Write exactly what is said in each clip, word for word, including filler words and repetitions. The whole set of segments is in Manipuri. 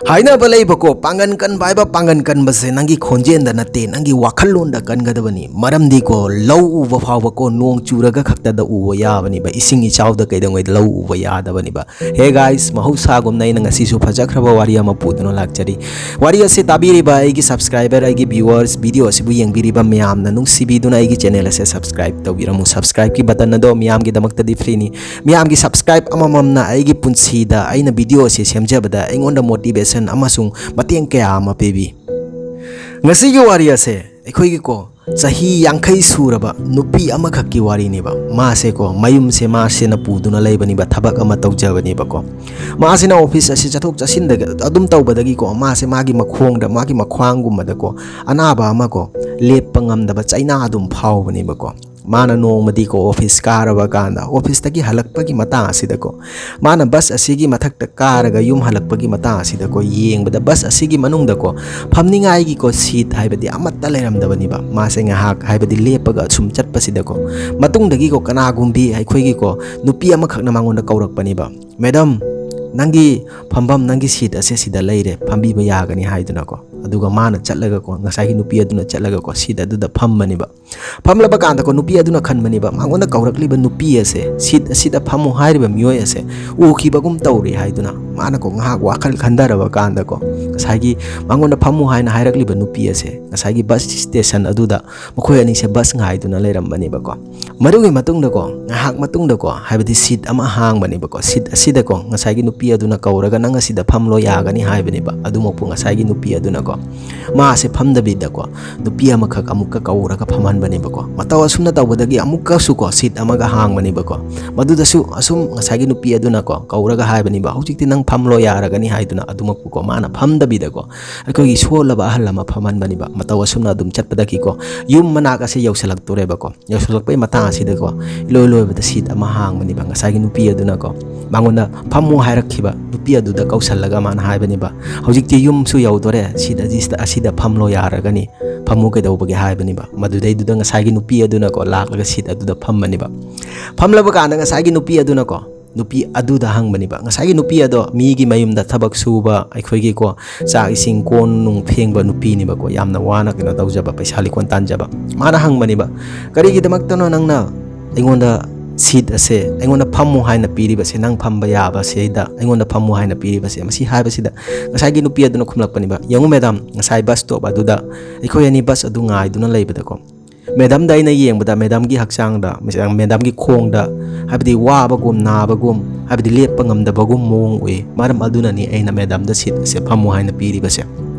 ꯍꯥꯏꯅꯕ ꯂꯩꯕꯀꯣ, ꯄꯥꯡꯒꯟ ꯀꯟꯕ ꯍꯥꯏꯕ, ꯄꯥꯡꯒꯟ ꯀꯟꯕꯁꯦ ꯅꯪꯒꯤ ꯈꯣꯟꯖꯦꯜꯗ ꯅꯠꯇꯦ, ꯅꯪꯒꯤ ꯋꯥꯈꯜꯂꯣꯟꯗ ꯀꯟꯒꯗꯕꯅꯤ꯫ ꯃꯔꯝꯗꯤꯀꯣ, ꯂꯧ ꯎꯕ ꯐꯥꯎꯕꯀꯣ ꯅꯣꯡ ꯆꯨꯔꯒ ꯈꯛꯇꯗ ꯎꯕ ꯌꯥꯕꯅꯦꯕ, ꯏꯁꯤꯡ ꯏꯆꯥꯎꯗ ꯀꯩꯗꯧꯉꯩꯗ ꯂꯧ ꯎꯕ ꯌꯥꯗꯕꯅꯦꯕ꯫ Hey guys, ꯃꯍꯧꯁꯥꯒꯨꯝꯅ ꯑꯩꯅ ꯉꯁꯤꯁꯨ ꯐꯖꯈ꯭ꯔꯕ ꯋꯥꯔꯤ ꯑꯃ ꯄꯨꯗꯨꯅ ꯂꯥꯛꯆꯔꯤ꯫ ꯋꯥꯔꯤ ꯑꯁꯤ ꯇꯥꯕꯤꯔꯤꯕ ꯑꯩꯒꯤ subscriber, ꯑꯩꯒꯤ viewers, video ꯑꯁꯤꯕꯨ ꯌꯦꯡꯕꯤꯔꯤꯕ ꯃꯌꯥꯝꯅ ꯅꯨꯡꯁꯤꯕꯤꯗꯨꯅ ꯑꯩꯒꯤ channel ꯑꯁꯦ subscribe ꯇꯧꯕꯤꯔꯝꯃꯨ꯫ Subscribeꯀꯤ button ꯑꯗꯣ ꯃꯤꯌꯥꯝꯒꯤꯗꯃꯛꯇꯗꯤ freeꯅꯤ꯫ ꯃꯤꯌꯥꯝꯒꯤ subscribe ꯑꯃꯃꯝꯅ ꯑꯩꯒꯤ ꯄꯨꯟꯁꯤꯗ, ꯑꯩꯅ video ꯑꯁꯤ ꯁꯦꯝꯖꯕꯗ ꯑꯩꯉꯣꯟꯗ motivation ꯑꯃꯁꯨꯡ ꯃꯇꯦꯡ ꯀꯌꯥ ꯑꯃ ꯄꯤꯕꯤ꯫ ꯉꯁꯤꯒꯤ ꯋꯥꯔꯤ ꯑꯁꯦ ꯑꯩꯈꯣꯏꯒꯤꯀꯣ, ꯆꯍꯤ ꯌꯥꯡꯈꯩ ꯁꯨꯔꯕ ꯅꯨꯄꯤ ꯑꯃꯈꯛꯀꯤ ꯋꯥꯔꯤꯅꯦꯕ꯫ ꯃꯥꯁꯦꯀꯣ, ꯃꯌꯨꯝꯁꯦ ꯃꯥꯁꯤꯅ ꯄꯨꯗꯨꯅ ꯂꯩꯕꯅꯦꯕ, ꯊꯕꯛ ꯑꯃ ꯇꯧꯖꯕꯅꯦꯕꯀꯣ꯫ ꯃꯥꯁꯤꯅ office ꯑꯁꯤ ꯆꯠꯊꯣꯛ ꯆꯠꯁꯤꯟꯗ ꯑꯗꯨꯝ ꯇꯧꯕꯗꯒꯤꯀꯣ, ꯃꯥꯁꯦ ꯃꯥꯒꯤ ꯃꯈꯣꯡꯗ, ꯃꯥꯒꯤ ꯃꯈ꯭ꯋꯥꯡꯒꯨꯝꯕꯗꯀꯣ ꯑꯅꯥꯕ ꯑꯃꯀꯣ, ꯂꯦꯞꯄ ꯉꯝꯗꯕ ꯆꯩꯅꯥ ꯑꯗꯨꯝ ꯐꯥꯎꯕꯅꯦꯕꯀꯣ꯫ ꯃꯥꯅ ꯅꯣꯡꯃꯗꯤꯀꯣ, office ꯀꯥꯔꯕ ꯀꯥꯟꯗ, officeꯇꯒꯤ ꯍꯜꯂꯛꯄꯒꯤ ꯃꯇꯥꯡ ꯑꯁꯤꯗꯀꯣ, ꯃꯥꯅ bus ꯑꯁꯤꯒꯤ ꯃꯊꯛꯇ ꯀꯥꯔꯒ ꯌꯨꯝ ꯍꯜꯂꯛꯄꯒꯤ ꯃꯇꯥꯡ ꯑꯁꯤꯗꯀꯣ, ꯌꯦꯡꯕꯗ bus ꯑꯁꯤꯒꯤ ꯃꯅꯨꯡꯗꯀꯣ, ꯐꯝꯅꯤꯡꯉꯥꯏꯒꯤꯀꯣ seat ꯍꯥꯏꯕꯗꯤ ꯑꯃꯠꯇ ꯂꯩꯔꯝꯗꯕꯅꯦꯕ꯫ ꯃꯥꯁꯦ ꯉꯥꯏꯍꯥꯛ ꯍꯥꯏꯕꯗꯤ ꯂꯦꯞꯄꯒ ꯁꯨꯝ ꯆꯠꯄꯁꯤꯗꯀꯣ, ꯃꯇꯨꯡꯗꯒꯤꯀꯣ ꯀꯅꯥꯒꯨꯝꯕꯤ ꯑꯩꯈꯣꯏꯒꯤꯀꯣ ꯅꯨꯄꯤ ꯑꯃꯈꯛꯅ ꯃꯉꯣꯟꯗ ꯀꯧꯔꯛꯄꯅꯦꯕ, "Madam, ꯅꯪꯒꯤ ꯐꯝꯐꯝ, ꯅꯪꯒꯤ seat ꯑꯁꯦ ꯁꯤꯗ ꯂꯩꯔꯦ, ꯐꯝꯕꯤꯕ ꯌꯥꯒꯅꯤ" ꯍꯥꯏꯗꯨꯅꯀꯣ꯫ ꯑꯗꯨꯒ ꯃꯥꯅ ꯆꯠꯂꯒꯀꯣ, ꯉꯁꯥꯏꯒꯤ ꯅꯨꯄꯤ ꯑꯗꯨꯅ ꯆꯠꯂꯒꯀꯣ seat ꯑꯗꯨꯗ ꯐꯝꯕꯅꯦꯕ꯫ ꯐꯝꯂꯕ ꯀꯥꯟꯗꯀꯣ, ꯅꯨꯄꯤ ꯑꯗꯨꯅ ꯈꯟꯕꯅꯦꯕ, ꯃꯉꯣꯟꯗ ꯀꯧꯔꯛꯂꯤꯕ ꯅꯨꯄꯤ ꯑꯁꯦ, seat ꯑꯁꯤꯗ ꯐꯝꯃꯨ ꯍꯥꯏꯔꯤꯕ ꯃꯤꯑꯣꯏ ꯑꯁꯦ ꯎꯈꯤꯕꯒꯨꯝ ꯇꯧꯔꯦ ꯍꯥꯏꯗꯨꯅ꯫ ꯃꯥꯅꯀꯣ ꯉꯥꯏꯍꯥꯛ ꯋꯥꯈꯜ ꯈꯟꯊꯔꯕ ꯀꯥꯟꯗꯀꯣ, ꯉꯁꯥꯏꯒꯤ ꯃꯉꯣꯟꯗ ꯐꯝꯃꯨ ꯍꯥꯏꯅ ꯍꯥꯏꯔꯛꯂꯤꯕ ꯅꯨꯄꯤ ꯑꯁꯦ ꯉꯁꯥꯏꯒꯤ bus station ꯑꯗꯨꯗ ꯃꯈꯣꯏ ꯑꯅꯤꯁꯦ bus ꯉꯥꯏꯗꯨꯅ ꯂꯩꯔꯝꯕꯅꯦꯕꯀꯣ꯫ ꯃꯗꯨꯒꯤ ꯃꯇꯨꯡꯗꯀꯣ, ꯉꯥꯏꯍꯥꯛ ꯃꯇꯨꯡꯗꯀꯣ, ꯍꯥꯏꯕꯗꯤ seat ꯑꯃ ꯍꯥꯡꯕꯅꯦꯕꯀꯣ꯫ Seat ꯑꯁꯤꯗꯀꯣ ꯉꯁꯥꯏꯒꯤ ꯅꯨꯄꯤ ꯑꯗꯨꯅ ꯀꯧꯔꯒ, "ꯅꯪ ꯑꯁꯤꯗ ꯐꯝꯂꯣ, ꯌꯥꯒꯅꯤ" ꯍꯥꯏꯕꯅꯦꯕ꯫ ꯑꯗꯨꯃꯛꯄꯨ ꯉꯁꯥꯏꯒꯤ ꯅꯨꯄꯤ ꯑꯗꯨꯅꯀꯣ, ꯃꯥꯁꯦ ꯐꯝꯗꯕꯤꯗꯀꯣ, ꯅꯨꯄꯤ ꯑꯃꯈꯛ ꯑꯃꯨꯛꯀ ꯀꯧꯔꯒ ꯐꯝꯍꯟꯕꯅꯦꯕꯀꯣ꯫ ꯃꯇꯧ ꯑꯁꯨꯝꯅ ꯇꯧꯕꯗꯒꯤ ꯑꯃꯨꯛꯀꯁꯨꯀꯣ seat ꯑꯃꯒ ꯍꯥꯡꯕꯅꯦꯕꯀꯣ꯫ ꯃꯗꯨꯗꯁꯨ ꯑꯁꯨꯝ ꯉꯁꯥꯏꯒꯤ ꯅꯨꯄꯤ ꯑꯗꯨꯅꯀꯣ ꯀꯧꯔꯒ ꯍꯥꯏꯕꯅꯦꯕ, "ꯍꯧꯖꯤꯛꯇꯤ ꯅꯪ ꯐꯝꯂꯣ, ꯌꯥꯔꯒꯅꯤ" ꯍꯥꯏꯗꯨꯅ꯫ ꯑꯗꯨꯃꯛꯄꯨꯀꯣ ꯃꯥꯅ ꯐꯝꯗꯕꯤꯗꯀꯣ, ꯑꯩꯈꯣꯏꯒꯤ ꯁꯣꯜꯂꯕ ꯑꯍꯜ ꯑꯃ ꯐꯝꯍꯟꯕꯅꯦꯕ꯫ ꯃꯇꯧ ꯑꯁꯨꯝꯅ ꯑꯗꯨꯝ ꯆꯠꯄꯗꯒꯤꯀꯣ, ꯌꯨꯝ ꯃꯅꯥꯛ ꯑꯁꯦ ꯌꯧꯁꯤꯜꯂꯛꯇꯣꯔꯦꯕꯀꯣ꯫ ꯌꯧꯁꯤꯜꯂꯛꯄꯒꯤ ꯃꯇꯥꯡ ꯑꯁꯤꯗꯀꯣ, ꯏꯂꯣꯏ ꯂꯣꯏꯕꯗ seat ꯑꯃ ꯍꯥꯡꯕꯅꯦꯕ꯫ ꯉꯁꯥꯏꯒꯤ ꯅꯨꯄꯤ ꯑꯗꯨꯅꯀꯣ, ꯃꯉꯣꯟꯗ ꯐꯝꯃꯨ ꯍꯥꯏꯔꯛꯈꯤꯕ ꯅꯨꯄꯤ ꯑꯗꯨꯗ ꯀꯧꯁꯜꯂꯒ ꯃꯥꯅ ꯍꯥꯏꯕꯅꯦꯕ, "ꯍꯧꯖꯤꯛꯇꯤ ꯌꯨꯝꯁꯨ ꯌꯧꯗꯣꯔꯦ, seat ꯑꯁꯤꯗ, ꯑꯁꯤꯗ ꯐꯝꯂꯣ, ꯌꯥꯔꯒꯅꯤ, ꯐꯝꯃꯨ ꯀꯩꯗꯧꯕꯒꯦ" ꯍꯥꯏꯕꯅꯦꯕ꯫ ꯃꯗꯨꯗꯩꯗꯨꯗ ꯉꯁꯥꯏꯒꯤ ꯅꯨꯄꯤ ꯑꯗꯨꯅꯀꯣ ꯂꯥꯛꯂꯒ seat ꯑꯗꯨꯗ ꯐꯝꯕꯅꯦꯕ꯫ ꯐꯝꯂꯕ ꯀꯥꯟꯗ ꯉꯁꯥꯏꯒꯤ ꯅꯨꯄꯤ ꯑꯗꯨꯅꯀꯣ, ꯅꯨꯄꯤ ꯑꯗꯨꯗ ꯍꯪꯕꯅꯦꯕ꯫ ꯉꯁꯥꯏꯒꯤ ꯅꯨꯄꯤ ꯑꯗꯣ ꯃꯤꯒꯤ ꯃꯌꯨꯝꯗ ꯊꯕꯛ ꯁꯨꯕ, ꯑꯩꯈꯣꯏꯒꯤꯀꯣ, ꯆꯥꯛ ꯏꯁꯤꯡ ꯀꯣꯟ ꯅꯨꯡ ꯐꯦꯡꯕ ꯅꯨꯄꯤꯅꯦꯕꯀꯣ, ꯌꯥꯝꯅ ꯋꯥꯅ ꯀꯩꯅꯣ ꯇꯧꯖꯕ, ꯄꯩꯁꯥ ꯂꯤꯀꯣꯟ ꯇꯥꯟꯖꯕ꯫ ꯃꯥꯅ ꯍꯪꯕꯅꯦꯕ, "ꯀꯔꯤꯒꯤꯗꯃꯛꯇꯅꯣ ꯅꯪꯅ ꯑꯩꯉꯣꯟꯗ ꯁꯤꯠ ꯑꯁꯦ, ꯑꯩꯉꯣꯟꯗ ꯐꯝꯃꯨ ꯍꯥꯏꯅ ꯄꯤꯔꯤꯕꯁꯦ, ꯅꯪ ꯐꯝꯕ ꯌꯥꯕꯁꯤꯗ ꯑꯩꯉꯣꯟꯗ ꯐꯝꯃꯨ ꯍꯥꯏꯅ ꯄꯤꯔꯤꯕꯁꯦ?" ꯃꯁꯤ ꯍꯥꯏꯕꯁꯤꯗ ꯉꯁꯥꯏꯒꯤ ꯅꯨꯄꯤ ꯑꯗꯨꯅ ꯈꯨꯝꯂꯛꯄꯅꯦꯕ, "ꯌꯦꯡꯉꯨ ꯃꯦꯗꯥꯝ, ꯉꯁꯥꯏ ꯕꯁ ꯁ꯭ꯇꯣꯞ ꯑꯗꯨꯗ ꯑꯩꯈꯣꯏ ꯑꯅꯤ ꯕꯁ ꯑꯗꯨ ꯉꯥꯏꯗꯨꯅ ꯂꯩꯕꯗꯀꯣ, ꯃꯦꯗꯥꯝꯗ ꯑꯩꯅ ꯌꯦꯡꯕꯗ ꯃꯦꯗꯥꯝꯒꯤ ꯍꯛꯆꯥꯡꯗ, ꯃꯦꯗꯥꯝꯒꯤ ꯈꯣꯡꯗ, ꯍꯥꯏꯕꯗꯤ ꯋꯥꯕꯒꯨꯝ ꯅꯥꯕꯒꯨꯝ, ꯍꯥꯏꯕꯗꯤ ꯂꯦꯞꯄ ꯉꯝꯗꯕꯒꯨꯝ ꯃꯑꯣꯡ ꯎꯏ꯫ ꯃꯔꯝ ꯑꯗꯨꯅꯅꯤ ꯑꯩꯅ ꯃꯦꯗꯥꯝꯗ ꯁꯤꯠ ꯑꯁꯦ ꯐꯝꯃꯨ ꯍꯥꯏꯅ ꯄꯤꯔꯤꯕꯁꯦ꯫"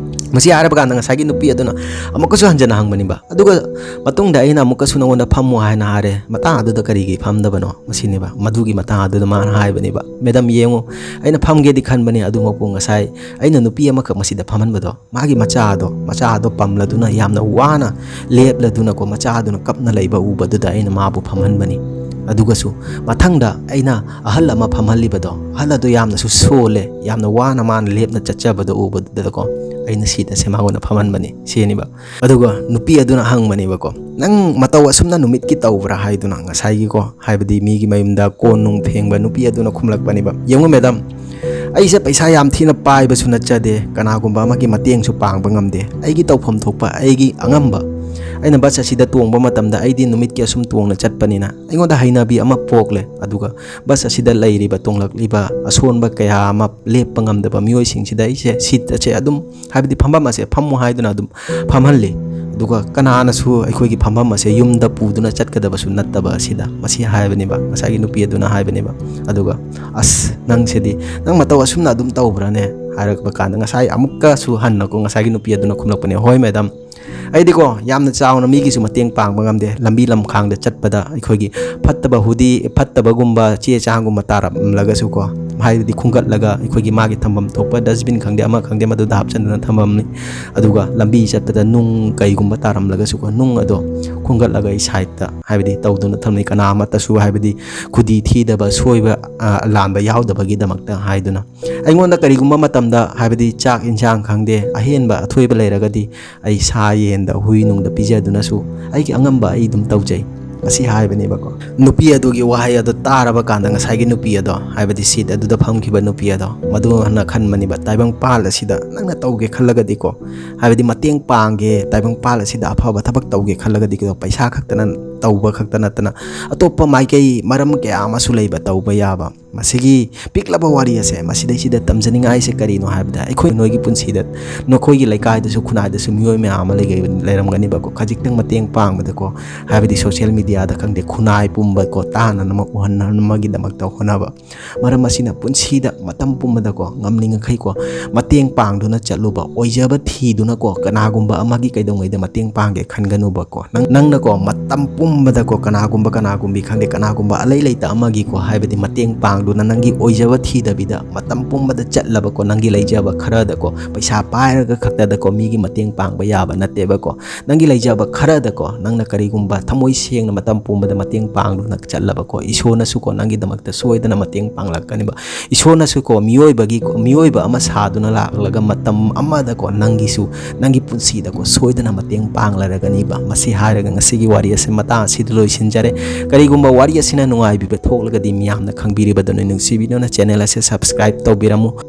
ꯃꯁꯤ ꯍꯥꯏꯔꯕ ꯀꯥꯟꯗ ꯉꯁꯥꯏꯒꯤ ꯅꯨꯄꯤ ꯑꯗꯨꯅ ꯑꯃꯨꯛꯀꯁꯨ ꯍꯟꯖꯟꯅ ꯍꯪꯕꯅꯤꯕ꯫ ꯑꯗꯨꯒ ꯃꯇꯨꯡꯗ ꯑꯩꯅ ꯑꯃꯨꯛꯀꯁꯨ ꯅꯉꯣꯟꯗ ꯐꯝꯃꯨ ꯍꯥꯏꯅ ꯍꯥꯏꯔꯦ, ꯃꯇꯥꯡ ꯑꯗꯨꯗ ꯀꯔꯤꯒꯤ ꯐꯝꯗꯕꯅꯣ? ꯃꯁꯤꯅꯦꯕ꯫ ꯃꯗꯨꯒꯤ ꯃꯇꯥꯡ ꯑꯗꯨꯗ ꯃꯥꯅ ꯍꯥꯏꯕꯅꯦꯕ, "ꯃꯦꯗꯥꯝ, ꯌꯦꯡꯉꯨ, ꯑꯩꯅ ꯐꯝꯒꯦꯗꯤ ꯈꯟꯕꯅꯤ, ꯑꯗꯨꯃꯛꯄꯨ ꯉꯁꯥꯏ ꯑꯩꯅ ꯅꯨꯄꯤ ꯑꯃꯈꯛ ꯃꯁꯤꯗ ꯐꯝꯍꯟꯕꯗꯣ, ꯃꯥꯒꯤ ꯃꯆꯥꯗꯣ, ꯃꯆꯥꯗꯣ ꯄꯝꯂꯗꯨꯅ ꯌꯥꯝꯅ ꯋꯥꯅ ꯂꯦꯞꯂꯗꯨꯅꯀꯣ, ꯃꯆꯥꯗꯨꯅ ꯀꯞꯅ ꯂꯩꯕ ꯎꯕꯗꯨꯗ ꯑꯩꯅ ꯃꯥꯕꯨ ꯐꯝꯍꯟꯕꯅꯤ꯫ ꯑꯗꯨꯒꯁꯨ ꯃꯊꯪꯗ ꯑꯩꯅ ꯑꯍꯜ ꯑꯃ ꯐꯝꯍꯜꯂꯤꯕꯗꯣ, ꯑꯍꯜ ꯑꯗꯣ ꯌꯥꯝꯅꯁꯨ ꯁꯣꯜꯂꯦ, ꯌꯥꯝꯅ ꯋꯥꯅ ꯃꯥꯅ ꯂꯦꯞꯅ ꯆꯠꯆꯕꯗꯣ ꯎꯕꯗꯨꯗꯀꯣ, ꯑꯩꯅ ꯁꯤꯠ ꯑꯁꯦ ꯃꯉꯣꯟꯗ ꯐꯝꯍꯟꯕꯅꯤ", ꯁꯤꯅꯦꯕ꯫ ꯑꯗꯨꯒ ꯅꯨꯄꯤ ꯑꯗꯨꯅ ꯍꯪꯕꯅꯦꯕꯀꯣ, "ꯅꯪ ꯃꯇꯧ ꯑꯁꯨꯝꯅ ꯅꯨꯃꯤꯠꯀꯤ ꯇꯧꯕ꯭ꯔꯥ?" ꯍꯥꯏꯗꯨꯅ, ꯉꯁꯥꯏꯒꯤꯀꯣ, ꯍꯥꯏꯕꯗꯤ ꯃꯤꯒꯤ ꯃꯌꯨꯝꯗ ꯀꯣꯟ ꯅꯨꯡ ꯐꯦꯡꯕ ꯅꯨꯄꯤ ꯑꯗꯨꯅ ꯈꯨꯝꯂꯛꯄꯅꯦꯕ, "ꯌꯦꯡꯉꯨ ꯃꯦꯗꯥꯝ, ꯑꯩꯁꯦ ꯄꯩꯁꯥ ꯌꯥꯝ ꯊꯤꯅ ꯄꯥꯏꯕꯁꯨ ꯅꯠꯆꯗꯦ, ꯀꯅꯥꯒꯨꯝꯕ ꯑꯃꯒꯤ ꯃꯇꯦꯡꯁꯨ ꯄꯥꯡꯕ ꯉꯝꯗꯦ꯫ ꯑꯩꯒꯤ ꯇꯧꯐꯝ ꯊꯣꯛꯄ, ꯑꯩꯒꯤ ꯑꯉꯝꯕ, ꯑꯩꯅ ꯕꯁ ꯑꯁꯤꯗ ꯇꯣꯡꯕ ꯃꯇꯝꯗ ꯑꯩꯗꯤ ꯅꯨꯃꯤꯠꯀꯤ ꯑꯁꯨꯝ ꯇꯣꯡꯅ ꯆꯠꯄꯅꯤꯅ ꯑꯩꯉꯣꯟꯗ ꯍꯩꯅꯕꯤ ꯑꯃ ꯄꯣꯛꯂꯦ꯫ ꯑꯗꯨꯒ ꯕꯁ ꯑꯁꯤꯗ ꯂꯩꯔꯤꯕ, ꯇꯣꯡꯂꯛꯂꯤꯕ ꯑꯁꯣꯟꯕ ꯀꯌꯥ ꯑꯃ, ꯂꯦꯞꯄ ꯉꯝꯗꯕ ꯃꯤꯑꯣꯏꯁꯤꯡꯁꯤꯗ ꯑꯩꯁꯦ ꯁꯤꯠ ꯑꯁꯦ ꯑꯗꯨꯝ, ꯍꯥꯏꯕꯗꯤ ꯐꯝꯐꯝ ꯑꯁꯦ ꯐꯝꯃꯨ ꯍꯥꯏꯗꯨꯅ ꯑꯗꯨꯝ ꯐꯝꯍꯜꯂꯤ꯫ ꯑꯗꯨꯒ ꯀꯅꯥꯅꯁꯨ ꯑꯩꯈꯣꯏꯒꯤ ꯐꯝꯐꯝ ꯑꯁꯦ ꯌꯨꯝꯗ ꯄꯨꯗꯨꯅ ꯆꯠꯀꯗꯕꯁꯨ ꯅꯠꯇꯕ ꯑꯁꯤꯗ", ꯃꯁꯤ ꯍꯥꯏꯕꯅꯦꯕ, ꯉꯁꯥꯏꯒꯤ ꯅꯨꯄꯤ ꯑꯗꯨꯅ ꯍꯥꯏꯕꯅꯦꯕ꯫ ꯑꯗꯨꯒ, "ꯑꯁ, ꯅꯪꯁꯤꯗꯤ, ꯅꯪ ꯃꯇꯧ ꯑꯁꯨꯝꯅ ꯑꯗꯨꯝ ꯇꯧꯕ꯭ꯔꯥꯅꯦ?" ꯍꯥꯏꯔꯛꯄ ꯀꯥꯟꯗ ꯉꯁꯥꯏ ꯑꯃꯨꯛꯀꯁꯨ ꯍꯟꯅꯀꯣ, ꯉꯁꯥꯏꯒꯤ ꯅꯨꯄꯤ ꯑꯗꯨꯅ ꯈꯨꯝꯂꯛꯄꯅꯦ, "ꯍꯣꯏ ꯃꯦꯗꯥꯝ, ꯑꯩꯗꯤꯀꯣ, ꯌꯥꯝꯅ ꯆꯥꯎꯅ ꯃꯤꯒꯤꯁꯨ ꯃꯇꯦꯡ ꯄꯥꯡꯕ ꯉꯝꯗꯦ꯫ ꯂꯝꯕꯤ ꯂꯝꯈꯥꯡꯗ ꯆꯠꯄꯗ ꯑꯩꯈꯣꯏꯒꯤ ꯐꯠꯇꯕ ꯍꯨꯗꯤ, ꯐꯠꯇꯕꯒꯨꯝꯕ ꯆꯦ ꯆꯥꯡꯒꯨꯝꯕ ꯇꯥꯔꯝꯂꯒꯁꯨꯀꯣ, ꯍꯥꯏꯕꯗꯤ ꯈꯨꯟꯒꯠꯂꯒ ꯑꯩꯈꯣꯏꯒꯤ ꯃꯥꯒꯤ ꯊꯝꯐꯝ ꯊꯣꯛꯄ dustbin ꯈꯪꯗꯦ, ꯑꯃ ꯈꯪꯗꯦ, ꯃꯗꯨꯗ ꯍꯥꯞꯆꯤꯟꯗꯨꯅ ꯊꯝꯃꯝꯃꯤ꯫ ꯑꯗꯨꯒ ꯂꯝꯕꯤ ꯆꯠꯄꯗ ꯅꯨꯡ ꯀꯩꯒꯨꯝꯕ ꯇꯥꯔꯝꯂꯒꯁꯨꯀꯣ, ꯅꯨꯡ ꯑꯗꯣ ꯈꯨꯟꯒꯠꯂꯒ ꯑꯩ side ꯇ, ꯍꯥꯏꯕꯗꯤ ꯇꯧꯗꯨꯅ ꯊꯝꯃꯤ, ꯀꯅꯥ ꯑꯃꯠꯇꯁꯨ, ꯍꯥꯏꯕꯗꯤ ꯈꯨꯗꯤ ꯊꯤꯗꯕ, ꯁꯣꯏꯕ, ꯑ, ꯂꯥꯟꯕ ꯌꯥꯎꯗꯕꯒꯤꯗꯃꯛꯇ ꯍꯥꯏꯗꯨꯅ꯫ ꯑꯩꯉꯣꯟꯗ ꯀꯔꯤꯒꯨꯝꯕ ꯃꯇꯝꯗ, ꯍꯥꯏꯕꯗꯤ ꯆꯥꯛ ꯏꯟꯁꯥꯡ ꯈꯪꯗꯦ, ꯑꯍꯦꯟꯕ ꯑꯊꯣꯏꯕ ꯂꯩꯔꯒꯗꯤ ꯑꯩ ꯁꯥ ꯌꯦꯟꯗ, ꯍꯨꯏ ꯅꯨꯡꯗ ꯄꯤꯖꯗꯨꯅꯁꯨ ꯑꯩꯒꯤ ꯑꯉꯝꯕ ꯑꯩ ꯑꯗꯨꯝ ꯇꯧꯖꯩ꯫ ꯃꯁꯤ ꯍꯥꯏꯕꯅꯦꯕꯀꯣ꯫ ꯅꯨꯄꯤ ꯑꯗꯨꯒꯤ ꯋꯥꯍꯩ ꯑꯗꯣ ꯇꯥꯔꯕ ꯀꯥꯟꯗ ꯉꯁꯥꯏꯒꯤ ꯅꯨꯄꯤ ꯑꯗꯣ, ꯍꯥꯏꯕꯗꯤ ꯁꯤꯠ ꯑꯗꯨꯗ ꯐꯝꯈꯤꯕ ꯅꯨꯄꯤ ꯑꯗꯣ, ꯃꯗꯨꯅ ꯈꯟꯕꯅꯦꯕ, "ꯇꯥꯏꯕꯪꯄꯥꯜ ꯑꯁꯤꯗ ꯅꯪꯅ ꯇꯧꯒꯦ ꯈꯜꯂꯒꯗꯤꯀꯣ, ꯍꯥꯏꯕꯗꯤ ꯃꯇꯦꯡ ꯄꯥꯡꯒꯦ, ꯇꯥꯏꯕꯪꯄꯥꯜ ꯑꯁꯤꯗ ꯑꯐꯕ ꯊꯕꯛ ꯇꯧꯒꯦ ꯈꯜꯂꯒꯗꯤꯀꯣ, ꯄꯩꯁꯥ ꯈꯛꯇꯅ ꯇꯧꯕ ꯈꯛꯇ ꯅꯠꯇꯅ ꯑꯇꯣꯞꯄ ꯃꯥꯏꯀꯩ ꯃꯔꯝ ꯀꯌꯥ ꯑꯃꯁꯨ ꯂꯩꯕ ꯇꯧꯕ ꯌꯥꯕ꯫ ꯃꯁꯤꯒꯤ ꯄꯤꯛꯂꯕ ꯋꯥꯔꯤ ꯑꯁꯦ ꯃꯁꯤꯗꯩꯁꯤꯗ ꯇꯝꯖꯅꯤꯡꯉꯥꯏꯁꯦ ꯀꯔꯤꯅꯣ ꯍꯥꯏꯕꯗ, ꯑꯩꯈꯣꯏ ꯅꯣꯏꯒꯤ ꯄꯨꯟꯁꯤꯗ, ꯅꯈꯣꯏꯒꯤ ꯂꯩꯀꯥꯏꯗꯁꯨ ꯈꯨꯟꯅꯥꯏꯗꯁꯨ ꯃꯤꯑꯣꯏ ꯃꯌꯥꯝ ꯑꯃ ꯂꯩꯒ-, ꯂꯩꯔꯝꯒꯅꯤꯕꯀꯣ, ꯈꯖꯤꯛꯇꯪ ꯃꯇꯦꯡ ꯄꯥꯡꯕꯗꯀꯣ, ꯍꯥꯏꯕꯗꯤ ꯁꯣꯁꯤꯌꯦꯜ ꯃꯦꯗꯤꯌꯥꯗ ꯈꯪꯗꯦ, ꯈꯨꯟꯅꯥꯏ ꯄꯨꯝꯕꯀꯣ ꯇꯥꯍꯟꯅꯅꯕ ꯎꯍꯟꯅꯅꯕꯒꯤꯗꯃꯛꯇ ꯍꯣꯠꯅꯕ꯫ ꯃꯔꯝ ꯑꯁꯤꯅ ꯄꯨꯟꯁꯤꯗ ꯃꯇꯝ ꯄꯨꯝꯕꯗꯀꯣ ꯉꯝꯂꯤꯉꯩꯀꯣ ꯃꯇꯦꯡ ꯄꯥꯡꯗꯨꯅ ꯆꯠꯂꯨꯕ, ꯑꯣꯏꯖꯕ ꯊꯤꯗꯨꯅꯀꯣ ꯀꯅꯥꯒꯨꯝꯕ ꯑꯃꯒꯤ ꯀꯩꯗꯧꯉꯩꯗ ꯃꯇꯦꯡ ꯄꯥꯡꯒꯦ ꯈꯟꯒꯅꯨꯕꯀꯣ꯫ ꯅꯪ-, ꯅꯪꯅꯀꯣ ꯃꯇꯝ ꯄꯨꯝꯕꯗꯀꯣ ꯀꯅꯥꯒꯨꯝꯕ, ꯀꯅꯥꯒꯨꯝꯕꯤ ꯈꯪꯗꯦ, ꯀꯅꯥꯒꯨꯝꯕ ꯑꯂꯩ ꯂꯩꯇ ꯑꯃꯒꯤꯀꯣ, ꯍꯥꯏꯕꯗꯤ ꯃꯇꯦꯡ ꯄꯥꯡꯗꯨꯅ ꯅꯪꯒꯤ ꯑꯣꯏꯖꯕ ꯊꯤꯗꯕꯤꯗ ꯃꯇꯝ ꯄꯨꯝꯕꯗ ꯆꯠꯂꯕꯀꯣ, ꯅꯪꯒꯤ ꯂꯩꯖꯕ ꯈꯔꯗꯀꯣ, ꯄꯩꯁꯥ ꯄꯥꯏꯔꯒ ꯈꯛꯇꯗꯀꯣ ꯃꯤꯒꯤ ꯃꯇꯦꯡ ꯄꯥꯡꯕ ꯌꯥꯕ ꯅꯠꯇꯦꯕꯀꯣ꯫ ꯅꯪꯒꯤ ꯂꯩꯖꯕ ꯈꯔꯗꯀꯣ ꯅꯪꯅ ꯀꯔꯤꯒꯨꯝꯕ ꯊꯃꯣꯏ ꯁꯦꯡꯅ ꯃꯇꯝ ꯄꯨꯝꯕꯗ ꯃꯇꯦꯡ ꯄꯥꯡꯗꯨꯅ ꯆꯠꯂꯕꯀꯣ, ꯏꯁꯣꯔꯅꯁꯨꯀꯣ ꯅꯪꯒꯤꯗꯃꯛꯇ ꯁꯣꯏꯗꯅ ꯃꯇꯦꯡ ꯄꯥꯡꯂꯛꯀꯅꯤꯕ꯫ ꯏꯁꯣꯔꯅꯁꯨꯀꯣ ꯃꯤꯑꯣꯏꯕꯒꯤ, ꯃꯤꯑꯣꯏꯕ ꯑꯃ ꯁꯥꯗꯨꯅ ꯂꯥꯛꯂꯒ ꯃꯇꯝ ꯑꯃꯗꯀꯣ ꯅꯪꯒꯤꯁꯨ, ꯅꯪꯒꯤ ꯄꯨꯟꯁꯤꯗꯀꯣ ꯁꯣꯏꯗꯅ ꯃꯇꯦꯡ ꯄꯥꯡꯂꯔꯒꯅꯤꯕ꯫ ꯃꯁꯤ ꯍꯥꯏꯔꯒ ꯉꯁꯤꯒꯤ ꯋꯥꯔꯤ ꯑꯁꯤ ꯃꯇꯥꯡ ꯑꯁꯤꯗ ꯂꯣꯏꯁꯤꯟꯖꯔꯦ꯫ ꯀꯔꯤꯒꯨꯝꯕ ꯋꯥꯔꯤ ꯑꯁꯤꯅ ꯅꯨꯡꯉꯥꯏꯕꯤꯕ ꯊꯣꯛꯂꯒꯗꯤ ꯃꯤꯌꯥꯝꯅ ꯈꯪꯕꯤꯔꯤꯕꯗꯨꯅ ꯅꯨꯡꯁꯤꯕꯤꯗꯨꯅ ꯆꯦꯅꯦꯜ ꯑꯁꯤ ꯁꯕꯁꯀ꯭ꯔꯥꯏꯕ ꯇꯧꯕꯤꯔꯝꯃꯨ꯫